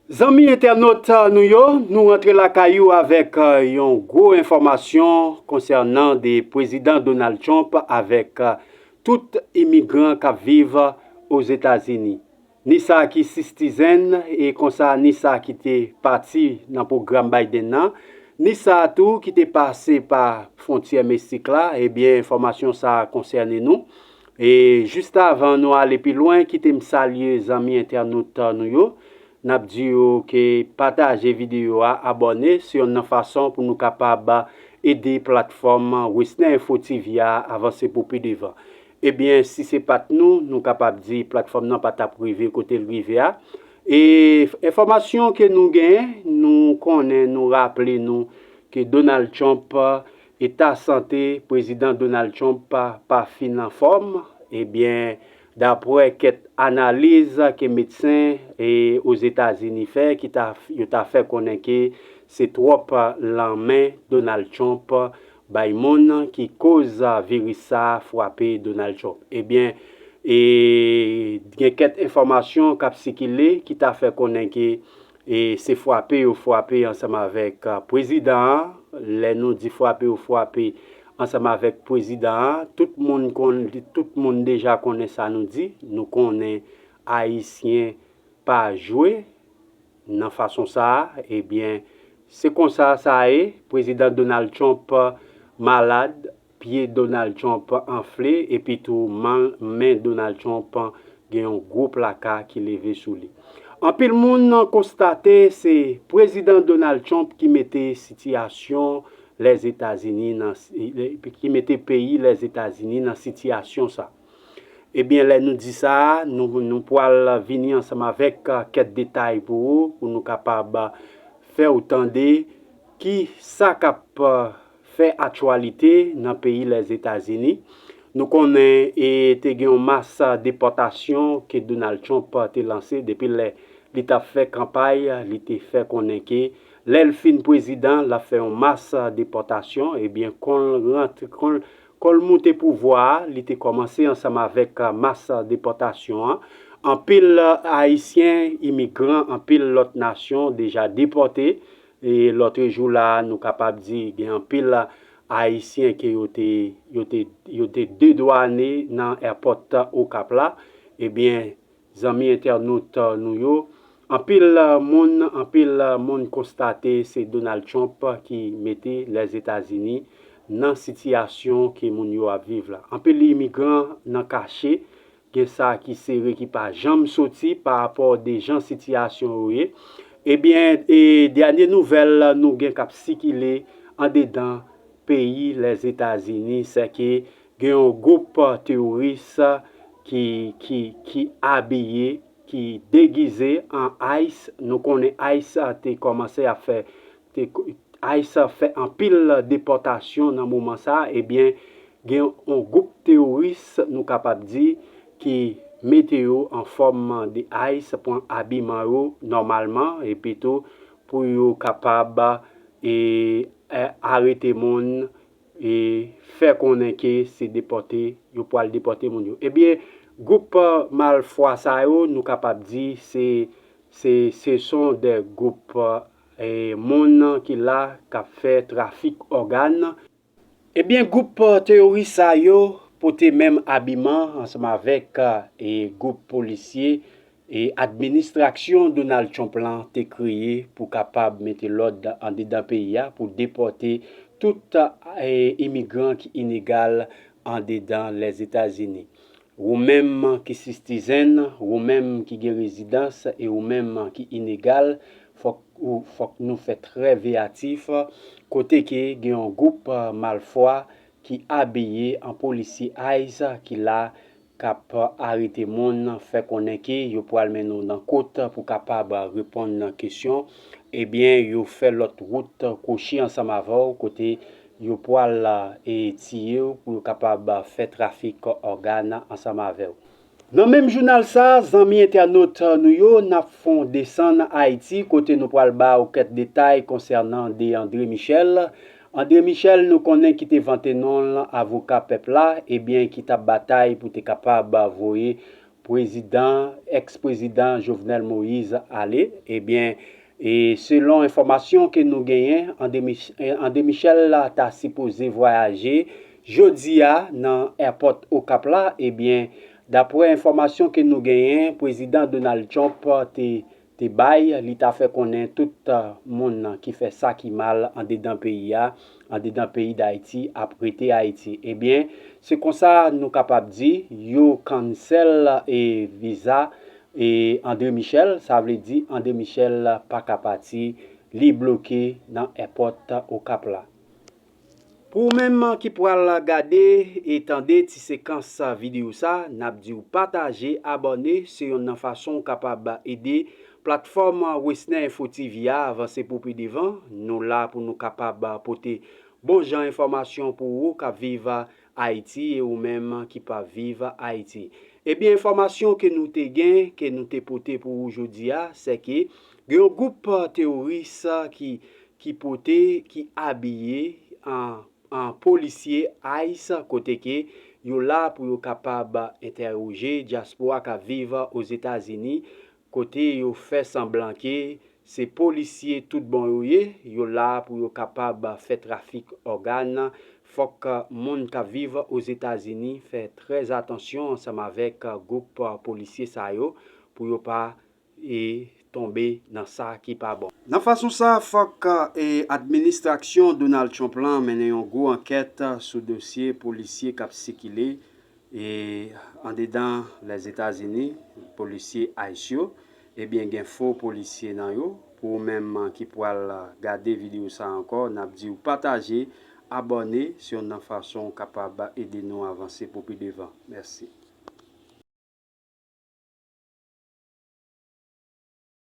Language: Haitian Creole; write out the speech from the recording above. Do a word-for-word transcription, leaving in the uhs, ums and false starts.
Zanmi entènot nou yo, nou rantre lakay ou avèk yon gwo enfòmasyon konsènan de Prezidan Donald Trump avèk tout imigran k ap viv Ozetazini. Ni sa ki sisitizenn, e konsa ni sa ki te pati nan pwogram Biden nan, ni sa tou ki te pase pa fwontyè Meksik la, ebyen, enfòmasyon sa a konsène nou. E jis avan nou ale pi lwen, kite m salye zanmi entènot nou yo. N ap di yo ke pataje videyo a, abòne, se yonn nan fason pou nou kapab ede platfòm Wesner Info T V a avanse pou pi devan. Ebyen, si se pa t nou, nou kapab di platfòm nan pa t ap rive kote l rive a. E enfòmasyon ke nou genyen, nou konnen, nou raple nou ke Donald Trump, eta sante Prezidan Donald Trump pa, pa fin anfòm. Ebyen, dapre kèk analiz ke medsen e Ozetazini fè, ki ta, yo ta fè konnen ke se twòp lanmen Donald Trump bay moun ki koz viris sa a frape Donald Trump. Ebyen, e gen kèk enfòmasyon k ap sikile ki ta fè konnen ke e se frape yo frape ansanm avèk prezidan an. Lè nou di frape yo frape ansanm avèk prezidan an, tout moun konn, tout moun deja konnen sa nou di. Nou konnen Ayisyen pa jwe nan fason sa a. Ebyen, se konsa sa ye. Prezidan Donald Trump malad, pye Donald Trump anfle, epi tou men Donald Trump gen yon gwo plaka ki leve sou li. Anpil moun konstate se Prezidan Donald Trump ki mete sitiyasyon Lèzetazini nan, ki mete peyi Lèzetazini nan sitiyasyon sa. Ebyen, lè nou di sa, nou, nou pral vini ansanm avèk kèk detay pou ou, pou nou kapab fè ou tande ki sa k ap fè aktyalite nan peyi Lèzetazini. Nou konnen e te gen yon mas depòtasyon ke Donald Trump te lanse depi lè li t ap fè kanpay, li te fè konnen ke lè l fin prezidan, l ap fè yon mas depòtasyon. Ebyen, kon l rantre, kon l, kon l moute pouvwa a, li te kòmanse ansanm avèk mas depòtasyon an. Anpil Ayisyen, imigran, anpil lòt nasyon deja depòte. E lòtrejou la, nou kapab di gen anpil Ayisyen ke yo te, yo te, yo te dedwane nan èpòt Okap la. Ebyen, zanmi entènot nou yo, anpil moun, anpil moun konstate se Donald Trump ki mete Lèzetazini nan sitiyasyon ke moun yo ap viv la. Anpil imigran nan kache, gen sa ki sere ki pa janm soti pa rapò de jan sitiyasyon yo ye. Ebyen, e dènye nouvèl nou gen k ap sikile andedan peyi Lèzetazini, se ke gen yon gwoup teworis ki, ki, ki abiye, ki degize an ICE. Nou konnen ICE te kòmanse ap fè, te, ICE fè anpil depòtasyon nan moman sa a. Ebyen, gen yon gwoup teworis, nou kapab di, ki mete yo an fòm de ICE, pran abiman yo nòmalman, epi tou pou yo kapab e, e, arete moun e fè konnen ke se depòte, yo pral depòte moun yo. Ebyen, gwoup malfwa sa yo, nou kapab di se, se, se son de gwoup e, moun ki la k ap fè trafik ògàn. Ebyen, gwoup teworis sa yo pote menm abiman ansanm avèk e, gwoup polisye e, administrasyon Donald Trump lan te kreye pou kapab mete lòd andedan peyi a, pou depòte tout e, imigran ki ilegal andedan Lèzetazini. Ou menm ki sisitizenn, ou menm ki gen rezidans e ou menm ki ilegal, fòk ou, fòk nou fè trè veyatif, kote ke gen yon gwoup malfwa ki abiye an polisye ICE ki la k ap arete moun, fè konnen ke yo pral mennen w nan kot pou kapab reponn nan kesyon. Ebyen, yo fè lòt wout kwochi ansanm avè w, kote yo pral e, tiye w pou yo kapab fè trafik ògàn ansanm avè w. Nan menm jounal sa, zanmi entènot nou yo, n ap fè yon desann Ayiti, kote nou pral ba w kèk detay konsènan de André Michel. André Michel, nou konnen ki te vante non l avoka pèp la, ebyen, ki t ap batay pou te kapab voye prezidan, èks-prezidan Jovenel Moïse ale. Ebyen, e selon enfòmasyon ke nou genyen, André Mich-, André Michel ta sipoze vwayaje jodi a nan èpòt Okap la. Ebyen, daprè enfòmasyon ke nou genyen, prezidan Donald Trump te te bay, li ta fè konnen tout, uh, moun ki fè sa ki mal andedan peyi a, andedan peyi Dayiti, ap rete Ayiti. Ebyen, se konsa nou kapab di, yo cancel e viza e André Michel, sa vle di André Michel pa ka pati, li bloke nan èpòt Okap la. Pou ou menm ki pral gade e tande ti sekans videyo sa, n ap di w pataje, abòne, se yonn nan fason w kapab ede platfòm Wesner Info T V a avanse pou pi devan. Nou la pou nou kapab pote bon jan enfòmasyon pou ou k ap viv Ayiti e ou menm ki pa viv Ayiti. Ebyen, enfòmasyon ke nou te gen, ke nou te pote pou ou jodi a, se ke gen yon gwoup teworis ki ki pote, ki abiye an, an polisye ice, kote ke yo la pou yo kapab entèwoje dyaspora k ap viv Ozetazini, kote yo fè sanblan ke se polisye tout bon yo ye, yo la pou yo kapab fè trafik ògàn. Fòk moun k ap viv Ozetazini fè trè atansyon ansanm avèk gwoup polisye sa yo pou yo pa e tonbe nan sa ki pa bon. Nan fason sa, fòk e, administrasyon Donald Trump lan mennen yon gwo ankèt sou dosye polisye k ap sikile e, andedan Lèzetazini, polisye ice yo. Ebyen, gen fo polisye nan yo. Pou ou menm ki pral gade videyo sa ankò, n ap di w pataje, abòne, se yonn nan fason w kapab ede nou avanse pou pi devan. Mèsi.